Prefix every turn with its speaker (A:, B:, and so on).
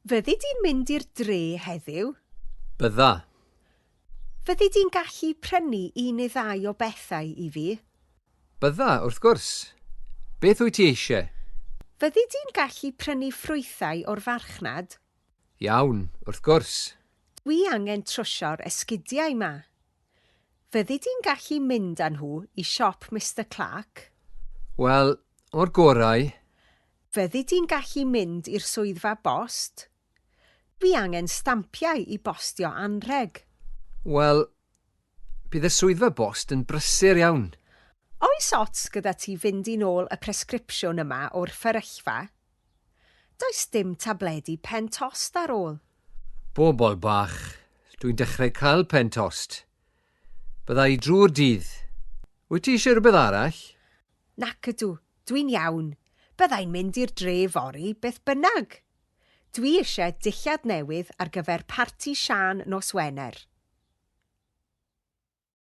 A: Fyddi di'n mynd i'r dre heddiw?
B: Bydda.
A: Fyddi di'n gallu prynu un neu ddau o bethau i fi?
B: Bydda, wrth gwrs. Beth wyt ti eisiau?
A: Fyddi di'n gallu prynu ffrwythau o'r farchnad?
B: Iawn, wrth gwrs.
A: Dwi angen trwsio'r esgidiau 'ma. Fyddi di'n gallu mynd â nhw i siop Mister Clark?
B: Wel, o'r gorau.
A: Fyddi di'n gallu mynd i'r swyddfa bost? Dwi angen stampiau i bostio anrheg.
B: Wel, bydd y swyddfa bost yn brysur iawn.
A: Oes ots gyda ti fynd i nôl y presgripsiwn yma o'r fferyllfa? Does dim tabledi pen tost ar ôl.
B: Bobol bach, dwi'n dechrau cael pen tost. Bydda i drwy'r dydd. Wyt ti eisiau rhywbeth arall?
A: Nac ydw, dwi'n iawn. Bydda i'n mynd i'r dre fory, beth bynnag. Dwi eisiau dillad newydd ar gyfer parti Siân nos Wener.